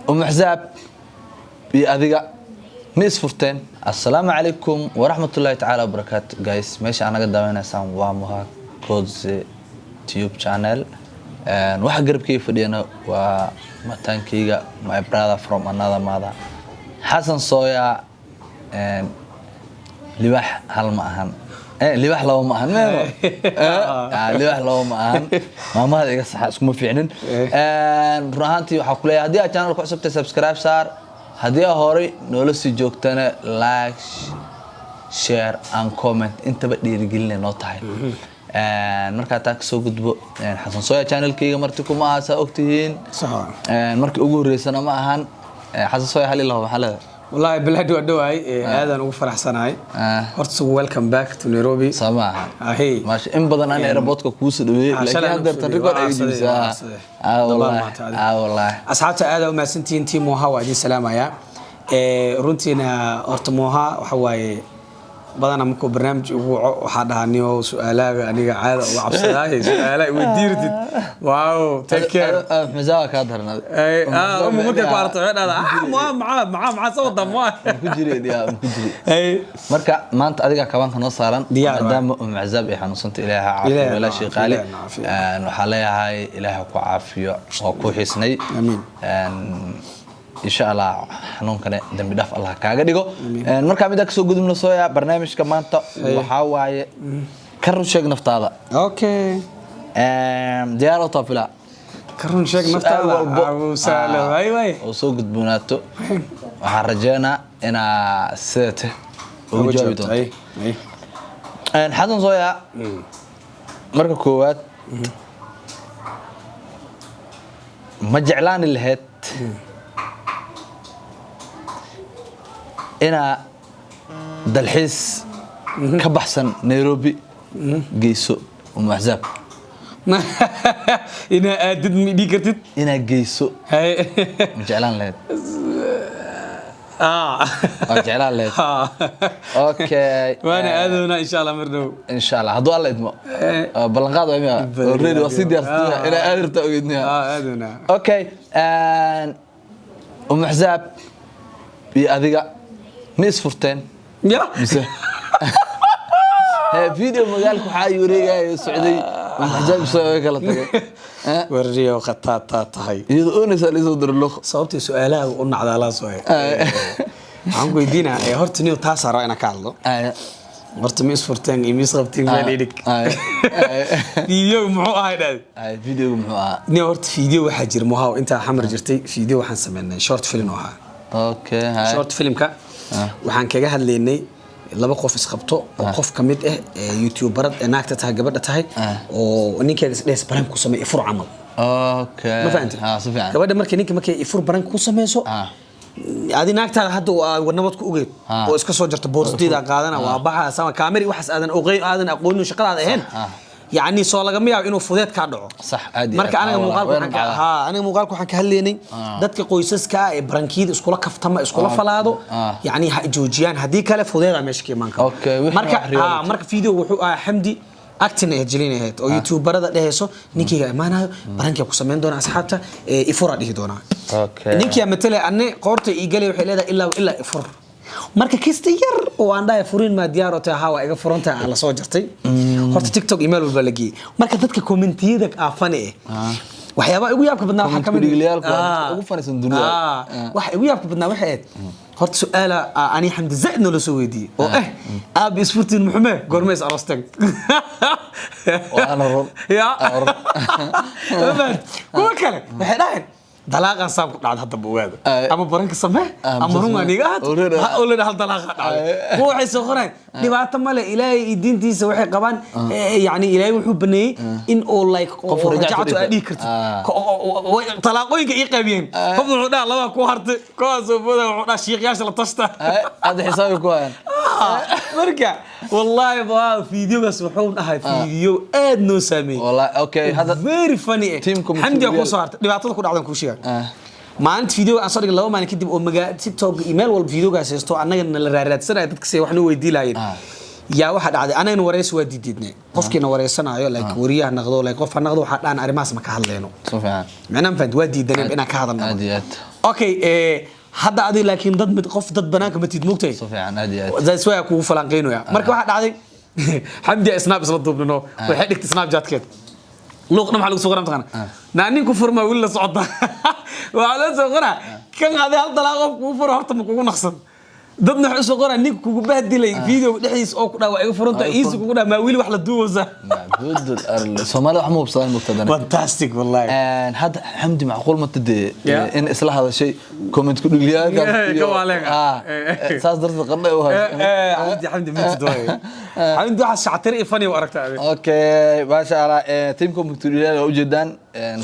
Umuxsaab iyo adiga ma isfurteen? Assalaamu calaykum waraxmatullaahi tacaala wabarakaatu. Guys, meesha aad naga daawanaysaan waa Muha Kodze Tube channel. Waxa garabkayga fadhiyana waa mataankayga, my brother from another mother, Xasan Sooya. Libaax hal ma ahan, libaax laba ma ahan. Meeno libaax laba ma ahan, maamahada iga saxa, iskuma fiicnin. Run ahaantii waxaa kuleeyahay, haddii aad channel ku cusubtay, subscribe saar. Haddii aad horay noola sii joogtana, like, share and comment intaba dhiirigelinay noo tahay. Markaa taa kasoo gudbo, Xasan Sooya channelkayga marti kuma aha, saa ogtihiin. Markii ugu horreysana ma ahan. Xasan Sooya, hal ilaho maxaa leedahay? Wallahi bilaad waa dhowahay, aadaan ugu faraxsanahay. Horta welcome back to Nairobi. Soo ma aha? Ahey. Maasha, in badan aan airportka kuu soo dhaweeyey, laakiin hadda tan record ay jibisaa. Wallahi, wallahi. Asxaabta, aad u mahadsantihiin. Team Moha waa idin salaamayaa. Runtiina horta Moha waxa waaye, badanaa markuu barnaamij ugu waco, waxaa dhahaa, "Niyo, su-aalaaga aniga caada uga cabsadaaye, su-aalaha weydiirtid." Wow, take care. Maxaa kaa darnaaday? Umu markay ku aragto waxay dhahdaa, "Ah, Moha, maxaa maxaa maxaa soo wadaa, Moha?" Ku jiri yaa ku jiri. Marka maanta adiga kabanka noo saaran, maadaama Um Cazaab ay xanuunsanta. Ilaahay ha caafiyo walaashii qaali. Waxaa leeyahay, Ilaahay ku caafiyo, waa ku xiisnay. Amiin. Insha Allah xanuunkane dambi dhaaf Allah kaaga dhigo. Markaa middaa kasoo gudubno, sooya, barnaamijka maanta waxaa waaye ka run sheeg naftaada. Diyaar oo taafila? Ka run sheeg naftaada. Abu Saalo, way way. Oo soo gudboonaato, waxaan rajeynaa inaa sidate ugu jawaabi doonto. Xasan Sooya, marka koowaad, ma jeclaani lahayd inaa dalxiis ka baxsan Nairobi geyso Umu Axsaab? Inaa aadid ma dhigi kartid? Inaa geyso ma jeclaan lahayd? Waa jeclaan lahayd, okay. Waana aadoonaa insha Allah mar dhow. Insha Allah, hadduu Alla idmo. Ballanqaad waa miya? Already waa sii diyaarsatay, inaa aadi rabtaa ogeydniya. Aadoonaa. Okay, Umu Axsaab iyo adiga ma isfurteen? Ya. Mise video magaalka waxaa ay wareegaya socday, Umu Axsaab isoo way kala tagay. Warriyo khataataa tahay. Iyadoo oonaysa laisoo diro luq. Sababtay su-aalaha u nacdaa laa soo waxaan ku weydiinaa, horta niyo taasaa rabaa inaan ka hadlo. Horta ma isfurteen iyo ma isqabtiin meel idhig? Video muxuu ahay dhahde? Videoga muxuu ahaa? Niyo, horta video waxaa jira, Mohaw, intaa xamar jirtay, video waxaan sameynay short film oo ahaa. Okay, hay. Short filmka waxaan kaga hadlaynay laba qof isqabto oo qof ka mid ah ee youtuberad ee naagta tahay, gabadha tahay, oo ninkeeda isdhehes prank ku sameey, ifur camal. Ma fahantay? Ha, si fiican. Gabadha markay ninka markay ifur prank ku sameyso, adi naagtaada hadda waa nabad ku ogeyd oo iska soo jarta boorsadeeda qaadana, waa baxa sama kaameri, waxaas aadan ogeyn, aadan aqoonin, shaqadaada ahayn. Yacni soo lagama yaabo inuu fudeed kaa dhaco. Sax, aad iyo Marka aad. aniga muuqaalka Weyn waxaan ka dhacdaa. ha, aniga muuqaalka waxaan ka hadlaynay dadka qoysaska ah ee prankiyada iskula kaftama, iskula falaado, yacni ha joojiyaan, haddii kale fudeedaa meesha ka imaan karo. Okay, wixii Marka wax reality. Marka video wuxuu ahaa Xamdi acting ahayd, jilin ahayd, oo youtuberada dhehayso, "Ninkayga imaanayo, prankiga ku samayn doona asxaabta, ifura dhihi doonaa." Ninkii matale anne qoorta ii galay, waxay leedahay, "Ilaa ilaa ifur." Marka kista yar oo aan dhahay, "Furin maa diyaar oo tahay?" "Haa, waa iga furan tahay," aan la soo jartay. Horta TikTok email walba la geeyey. Marka dadka commentiyada aafane eh, waxyaabaha ugu yaabka badnaa waxaa kamid Comment-ku-dhiigleyaalku waa dadka ugu fanisan dunida. Waxa ugu yaabka badnaa waxay ahayd horta su-aala ani Xamdi zaid noola soo weydiiyey oo aabi isfurtiin muxume, goorma is aroosteen? Waana run. Ya. Waa run. Ma fahanti? Kuwa kale waxay dhaheen, "Dalaaqan saam ku dhacda hadda ogaada." Ama pranka samee ama run aan iga ahaato. Already. Ha, already hal dalaaqa dhacday. Kuwa waxay soo qoreen, "Dhibaato male, Ilaahay iyo diintiisa waxay qabaan, yacni Ilaahay wuxuu baneeyey in uu like Qof oo rajactu rajactu aad dhihi kartid." Talaaqooyinka ii qaybiyeen. Qof wuxuu dhaha, "Laba ku hartay." Kuwaasoo booda wuxuu dhaha, "Shiiqyaasha la tashta." Hadda xisaabi ku hayaan. Marka wallahi waa videogaas wuxuu dhahay video aad noo saameeyey. Wallahi, okay, hadda very funny eh. Teamka Xamdi ku material- soo hartay, dhibaatada ku dhacdan kuu sheega. Maalinta video aan soo dhigay, 2 maalin kadib oo magaa TikTok iyo meel walba videogaas haysto, annagana la raaraadsanaya, dadka say wax noo weydii lahaayeen. Yaa waxaa dhacday, anagana wareysi waa diidiidnay. Qofkiina wareysanayo, like wariyaha naqdo, like qof ha naqdo, waxaa dhahan, "Arrimahaas ma ka hadlayno." Si fiican. Micnaha ma fahanti? Waa diidaneen inaan ka hadalno. Aad iyo aad. Okay, hadda adi laakiin dad mid qof dad banaanka matid, moogtahay. Si fiican, aad iyo aad. That's why kugu falanqeynaya. Marka waxaa dhacday, Xamdi Snap isla duubnino, waxay dhigtay Snapchatkeed luuqna. Maxaa lagu soo qoraa mataqaana? Naa nin ku furma weli la socota. Waxaa loo soo qoraa kan qaaday hal dalaaq qof kugu furo, horta ma kugu naqsan. Dadna waxay usoo qoraa ninka kugu bahdilay video dhexdiisa oo ku dhaa waa iga furanta, iisi kugu dhaa maa weli wax la duubeysa. Macbuudul arle, Soomaalida wax ma hubsadaan mugtadana. Fantastic, wallahi. Hadda Xamdi macquul mata dee Yeah. in isla hadashay comment ku dhigliyaalkaas Yeah, ka waaleega. Saas darteed qandhay u hayso. Xamdi, Xamdi mintid waaye. Xamdi waxaa shactire iyo funny u aragtaa adiga. Okay, maasha Allah, teamka comment ku dhigliyaal waa ujeedaan,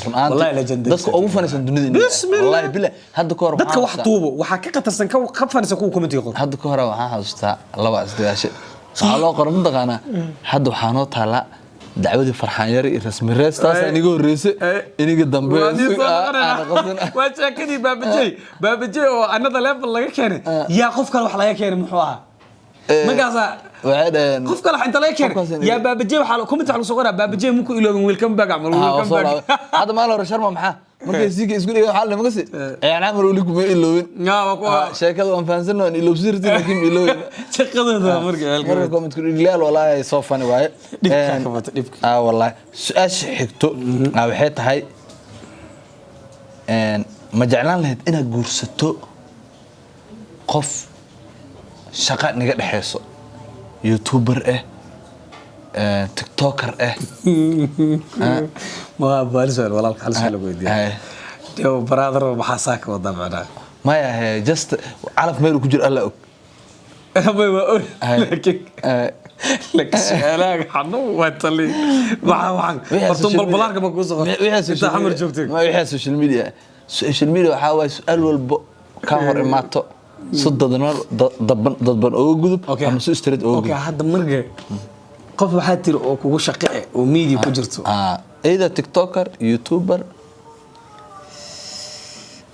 run ahaantii Wallahi legend. dadka ugu fanisan dunida Bismillah. Wallahi billah, hadda ka hor dadka waxaan wax duubo waxaa ka qatarsan ka fanisan kuwa commentiga qor. Hadda ka hore waxaan xasuustaa laba isdagaashe waxaa loo qoray, mataqaanaa, hadda waxaa noo taalaa dacwadii Farxaan Yari iyo Rasmi Rees, taasaa iniga horreysay, iniga dambe. Waa soo aana qabsan. Waa sheekadii Baabajey, Baabajey oo another level laga keenay. Yaa qof kale wax laga keenay muxuu ahaa markaasaa? Waxay dhaheen qof kale inta laga keenay Qofkaas yaa Baabajey waxaa comment waxa lagu soo qoraa Baabajey muku iloobin, welcome back camal. Ah, waa welcome soo back. laabay. Hadda maalin hore Sharma maxaa markay siika isku dhigeen, waxaa la makasi ciyaar camar weli kuma iloobin. Yaa, waa ku Ah, sheekada waan fahansan, waan iloobsin rabtin, laakiin ma iloobin. Shaqadooda marka. Marka comment ku dhiglayaal wallahi soo funny waaye. Dhibka ka bata, dhibka. Ah, wallahi su-aasha xigto waxay tahay, ma jeclaan lahayd inaad guursato qof shaqa niga dhexeyso, youtuber ah, TikToker ah? Ma baali su'aal walaalka, hal su'aal lagu weydiiyaa. Haye. Dee brother, maxaa saa ka wadaa macnaha? Maya, just calaf meel uu ku jiro Alla og. May waa og. Haye. Laakiin laakiin su'aalaha xanuun waa tali maxaa waxaan Wixii horta social balbalaarka ma kuu soo wixii inta xamar joogtay. Ma wixii social media waxaa waaye su-aal walbo ka hor imaato si dadban dadban uga gudub Okay. ama si straight uga Okay, gudub. Hadda marka qof waxaa tiri oo kugu shaqe eh oo media ku jirto. Ah, either TikToker, youtuber.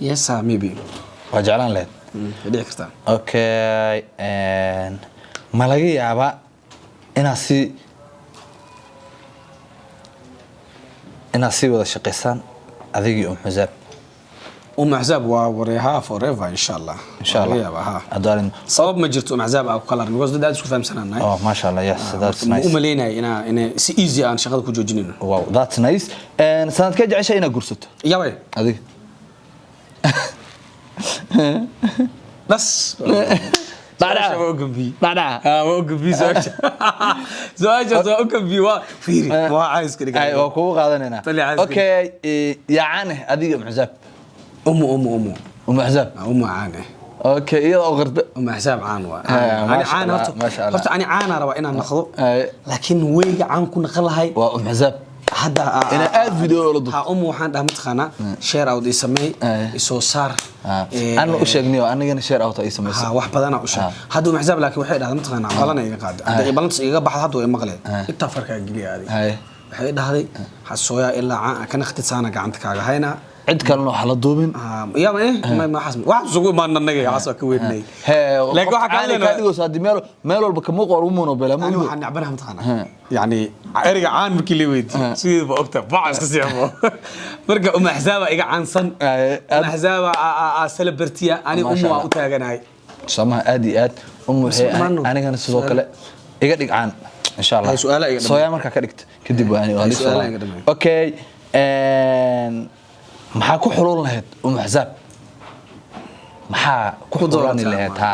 Yes sir, maybe. Waa jeclaan lahayd. Way dhici kartaa. Okay, ma laga yaabaa inaad sii wada shaqaysaan adigii Xusaab? Axzaab waa wareeha forever, insha Allah. Insha Waa Allah. laga yaabaa, ha. Hadduu Sabab ma jirto Axzaab aa ku kala arrin because dad aad isku fahamsanaanahay. Oh, maasha Allah, yes, that's Ma nice. u malaynaya inaa si easy aan shaqada ku joojinayno. Wow, that's nice. Sanadkee jeceshay inaad guursato? Yabay. Adiga. Bas. Dhacdhaca. Waa u gambiyey. Dhacdhaca. Ah, waa u gambiyey su-aasha. Su-aashaas waa u gambiyey, waa fiiri waa cayska dhiga. Ay, waa kugu qaadanaynaa. Tali caaska. Okay, yaacane adiga Xusaab? Umu, umu, umu. Xusaab. Ah, umu caane. Okay, iyada oo qirta. Umu Axzaab caan waa. Ah, Ani maasha caan Allah, horta. Maasha Allah. Horta ani caana rabaa inaan noqdo. Ay. Laakiin weyga caan ku naqan lahay Waa Xusaab. Hadda Inaa aad video ula duubto. Ha, umu waxaan dhaha mataqaanaa share out ii sameey, Ay. isoo saar. Ana u sheegniyo, anigana share out ay samayso. Ha, wax badanaa u sheeg. Hadda Umu Axzaab laakiin waxay dhahday mataqaanaa balana iga qaada. Hadda balantas igaga baxda hadda way maqleen. Intaa farkaa geliya adiga. Ay. Waxay dhahday xasooyaa ilaa caan ka naqtid saana gacanta kaaga haynaa. Cid kalena waxa la duubin. Yaaba ma waxaas wax isugu imaan annaga, waxaas waa ka weynay. Hee. Laakiin waxaa ka kaa hadlaynaa dhigayso haddii meel walba kamuuqa lagu monobela ma ani ogido. Waxaan necbanaha mataqaanaa yani ereyga caan markii la weydiiyo sideeda ba ogta bac iska siixmo. Marka Uma Axzaaba iga caansan. Ay, Uma Axzaaba celebrity ani. Maasha Umu waa Allah. u taaganahay. Samaha aad iyo aad umu waxay dhammaano. Anigana sidoo kale iga dhig caan insha Allah. Hay, su'aalaha iga dhammayn. Sooyaa markaa ka dhigta kadib waa ani waa Hay, lii soo su'aalaha laabay. Iga dhammayn. Okay, maxaa ku xuluun lahayd Umu Axzaab? Maxaa ku xuluuni lahayd, ha?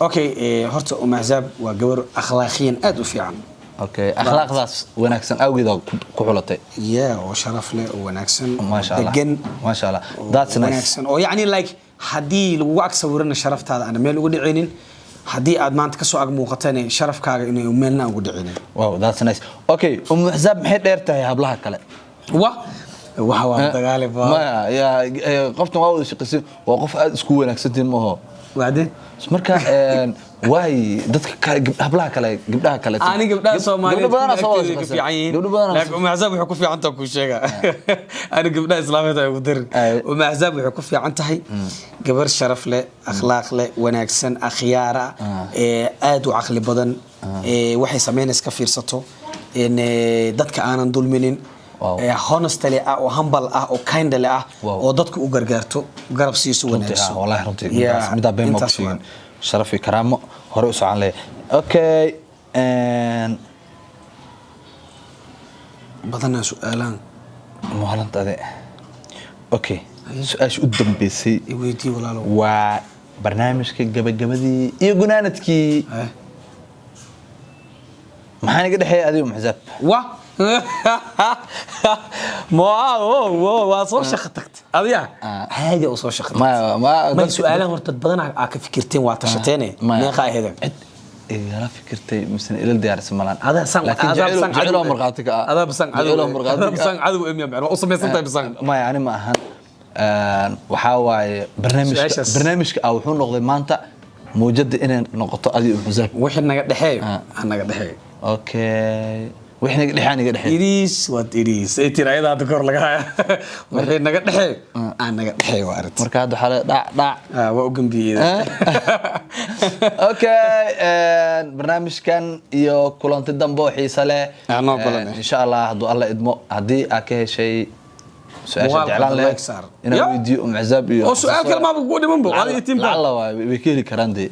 Okay, horta Uma Axzaab waa gabar akhlaaqiyan aad u fiican. Okay, akhlaaqdaas wanaagsan awgeed aa ku xulatay. Yeah, oo sharaf leh oo wanaagsan oo Maasha Allah. degan. Maasha Allah. Oo That's nice. wanaagsan oo yacni like haddii lagugu ag sawirana sharaftaada aan meel uga dhicinin, haddii aad maanta kasoo ag muuqatana sharafkaaga inay meelna uga dhicinin. Wow, that's nice. Okay, Umu Axzaab maxay dheer tahay hablaha kale? Wa waxa waa dagaali ba. Maya yaa, qoftan waa wada shaqaysan, waa qof aad isku wanaagsantiin maaho. Wacdeen. Marka waay dadka kale, hablaha kale, gabdhaha kale. Ani gabdhaha Soomaaliyeed gabdho badanaa soo wada ka shaqaysan. fiican yihiin. Gabdho badanaa. Laakiin Umu Axzaab waxay ku fiican tahay kuu sheega. Ani gabdhaha islaameed ay ugu darin. Ay. Umu Axzaab waxay ku fiican tahay gabar sharaf leh, akhlaaq leh, wanaagsan, akhyaara, ee aad u caqli badan, ee waxay samaynaysa ka fiirsato, in dadka aanan dulminin. Honestly ah oo humble ah oo kindly ah oo dadku u gargaarto, garab siiso, runtii wanaajiso. Ah, wallahi runtii Yeah, midaa been ma ku intaas sheegin. waa. Sharaf iyo karaamo hore u socon leeyahay. Okay, Badanaa su-aalaan. Maalinta ade. Okay, su-aasha u dambeysay I weydii, walaalow. waa barnaamijka gabagabadii iyo gunaanadkii. Maxaa naga dhexeeya adigo Muxsaab? Wa waa soo shaqo tagtay adiga. Caadi u soo shaqo tagtay. Ma May, su-aalahan horta dad badan aa ka fikirteen, waa tashateene. Maya. Meeqa ahaydeen? Cid igala fikirtay mise ila diyaarsan malaan. Adaa san Laakiin adaa jecelo san jecelo markhaati ka ah. Adaa bisan cadow. Jecelo markhaati Adaa ka bisan ah. cadow emiya macna waa u samaysan tahay bisan. Maya, ani ma ahan. Waxaa waaye barnaamijka Su-aashaas. barnaamijka ah wuxuu noqday maanta mawjada inay noqoto adigo Muxsaab. Wixii naga dhexeeyo ha naga dhexeeyo. Okay, wixii naga dhexeeya naga dhexeeyo. Iriis waad iriis ay tiri ayada hadda kahor laga haya. Wixii naga dhexeeyo aan naga dhexeeyo waa arrinta. Marka hadda waxaa la dhac dhac. Ah, waa u gambiyey. Okay, barnaamijkan iyo kulanti dambe oo xiise leh. Ah, noo balan eh. Insha Allah, hadduu Alla idmo, haddii aad ka heshay su-aasha Muuqaalka jeclaan hadda lahayd like saar. inaan Ya. weydiiyo Muxsaab iyo Oo su-aal kale maaba kugu dhiman bo adiga tiimka. Lacalla waay way ka heli karaan dee.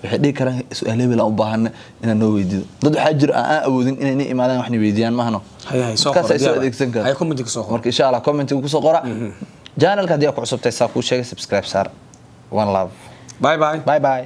Waxay dhihi karaan su-aal hebel aan u baahana inaad noo weydiido. Dad waxaa jira aan awoodin inay ni imaadaan waxna weydiiyaan mahano. Hay, hay, soo Dadkaas qora, ay soo diyaar. adeegsan karaan. Hay, comment-iga soo qora. Marka insha Allah comment-iga kusoo qora. Channelka haddii aad ku cusubtahay, saa kuu sheegay, subscribe saar. One love. Bye bye. Bye bye.